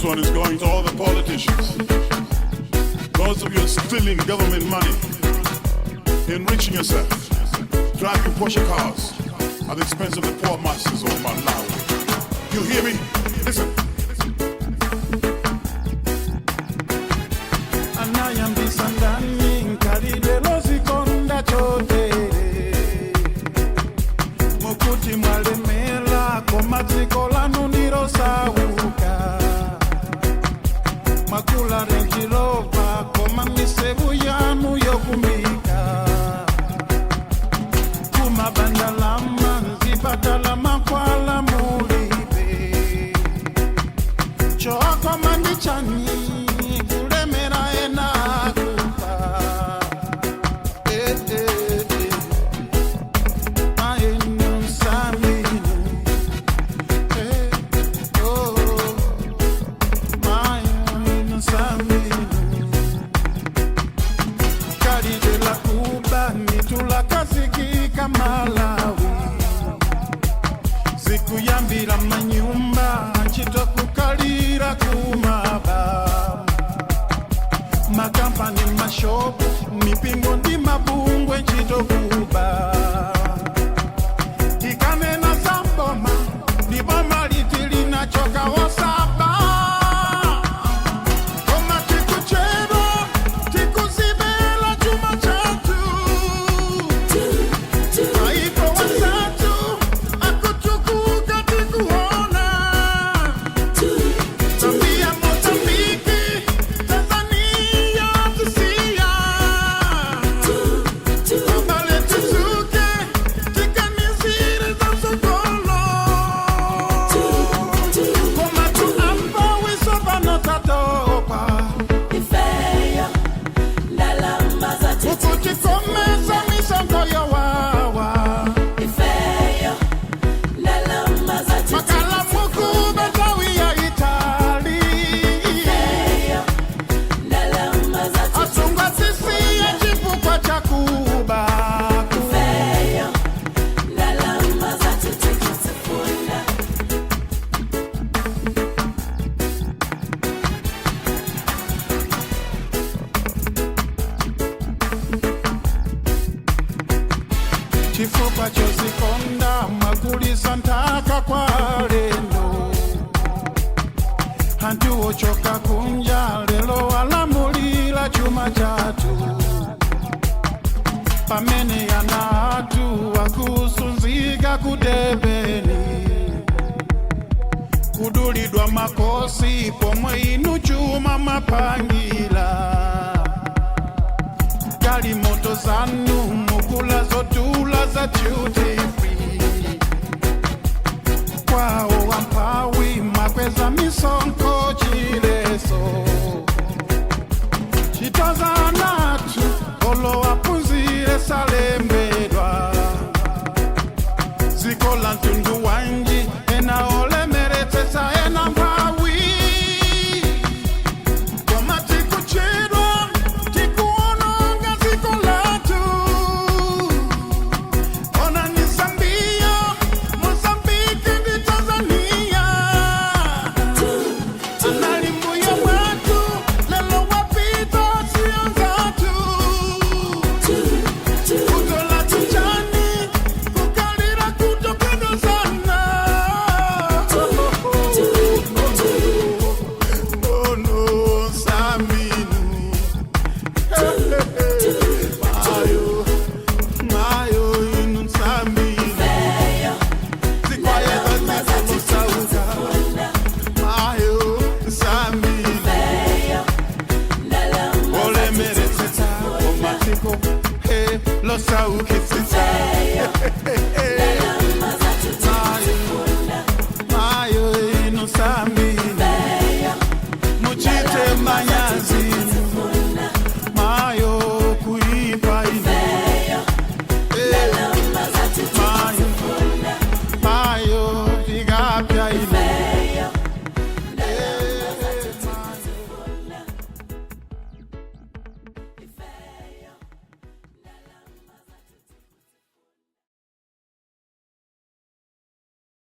This one is going to all the politicians. Those of you stealing government money, enriching yourself, driving Porsche cars at the expense of the poor masses of Malawi. You hear me? Listen. Anayambisa ndani nkhalidwe lozikonda chotere mukuti mwalemela koma dziko lanu ndilosauka mwagula Range Rover koma misewu yanu yokumbika kumaba ndalama mzipatala mankhwala mulibe chokoma ndi chani kulemera ena kufa eh, eh, eh. Mainu saminu eh, oh, mainu saminu khalidwe lakuba nitulakazikika Malawi zikuyambira manyumba ntchito kukalira kumaba makampani mashopu mipingo ndi mabungwe ntchito kuba tikanena za mboma ndi boma liti linachoka wosaba koma tikuchedwa tikuzibela chuma chathu maiko watatu akutukuka tikuona Zambia, Mozambique, Tanzania, tusiya. Abale tidzuke, tiganizire za mtsogolo. Koma tuambawi sopano tatopa. Ifeyo ndalama zathu Ukutikomesa misonkho yowawa. Ifeyo ndalama zathu Makala mukuba nthawi yaitali. Ifeyo ndalama zathu Asungwa sisiye chifukwa chakuba. Ifeyo ndalama zathu tikuzifuna. Chifukwa chozikonda mwagulitsa nthaka kwa alendo anthu ochoka kunja lelo alamulira chuma chathu pamene ana athu akusunzika ku Durban kudulidwa makosi pomwe inu chuma mapangira galimoto zanu mukula zodula za duty free kwawo amphawi mwakweza misonkho chileso chitazanatu olo aphunzire salembedwa dziko la mtundu wanji ena olemeretsetsa ena mphawi koma tikuchedwa tikuononga dziko lathu onani Zambia, Mozambique ndi Tanzania anali mbuyo mwathu lelo wapita sianzathu kutola tuchani kukalira kutokedozana. Oh no, Saminu. Mayo, mayo, inu Saminu. Ifeyo Zikwayeta zikolo sauka. Mayo, Saminu. Ifeyo ndalama Olemeretsetsa komatiko, he, losaukitsa.